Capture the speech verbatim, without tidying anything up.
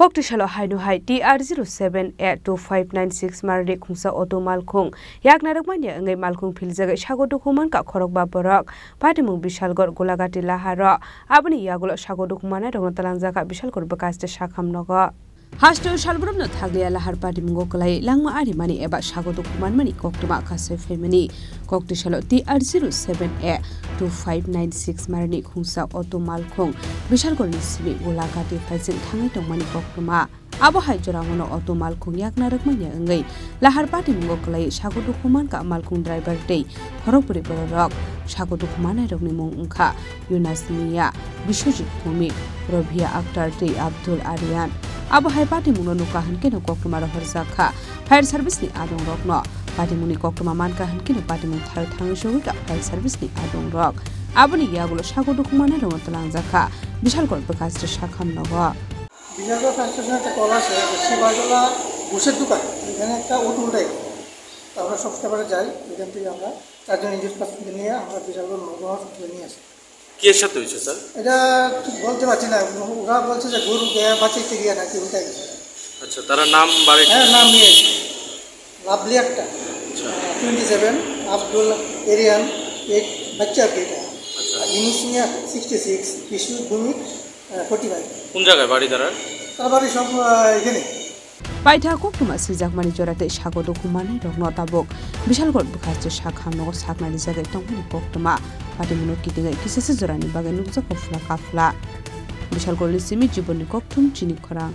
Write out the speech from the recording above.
Koktisalo haino hai T R zero seven A two five nine six marni khungsa auto malkhung yakna rwkmani wngwi malkhung philjagwi sago dukhu mankha khorokba borok. Patimung Bishalgarh Golagati Laharo aboni yagulo sago dukhu manai rokno twlangjakha Bishalgarh bwkhaste sakham nogo. Hasteo salbrumno thakliya lahar patimungo kwlai langma arimani eba sago dukhu manmani koktwma kasai phaimani. Koktisalo T R zero seven A two five nine six marni khungsa auto malkhung Bishalgarhni simi Golagati phaising thangwi tongmani koktwma. Abo hai jorao no auto malkhung yakna rwkmani wngwi lahar patimungo kwlai sago dukhu mankha malkhung driver tei khorokbwrwi bororok. Sago dukhu manairokni mung wngkha Yunus Miya, Biswajit Bhowmik, Robia Akhtar tei Abdul Aryan. Abo hai patimungno nukha hwnkhe no koktwma rohorjak kha fire service ni adongrokno. Patimungni koktwma mankha hwnkhe no patimung tharwi thangwi sogwi kha fire service ni adongrok. Aboni yagulo sago dukhu manairokno twlangjak kha Bishalgarh bwkhaste sakham nogo. Bishalgarh fire স্টেশনে একটা কল আসে যে শিবাজলা ঘোষের দোকান, এখানে একটা অটো উল্টে গেছে। তো আমরা সব স্টাফরা যাই, এখান থেকে আমরা চারজন ইঞ্জিনিয়ার কাছ থেকে নিয়ে আমরা বিশালগড় মহকুমা হসপিটালে নিয়ে আসি। কি এর সাথে হয়েছে, স্যার? এটা ঠিক বলতে পারছি না, ওরা বলছে যে গরু গে-, বাঁচাইতে গিয়ে নাকি উল্টে গেছে। আচ্ছা, তারা নাম বাড়ি হ্যাঁ, নাম নিয়ে লাভলি একটা, আচ্ছা। Twenty seven, আব্দুল এরিয়ান, এক বাচ্চা আর কি এটা। আচ্ছা। আর ইউনুস মিয়া, sixty six, বিষ্ণু ভূমি, আহ, forty five। কোন জায়গায় বাড়ি তারা? তার বাড়ি সব, আহ, এখানে। Paitha koktwma swijakmani jora tei sago dukhu manai rokno tabuk Bishalgarh bwkhaste sakham nogo saknani jagwi tongmani koktwma. Patimungno kitingwi kisasa jorani bagwi nukjago phla kaphla. Bishalgarhni simi Jibonni Kokthum chini khorang.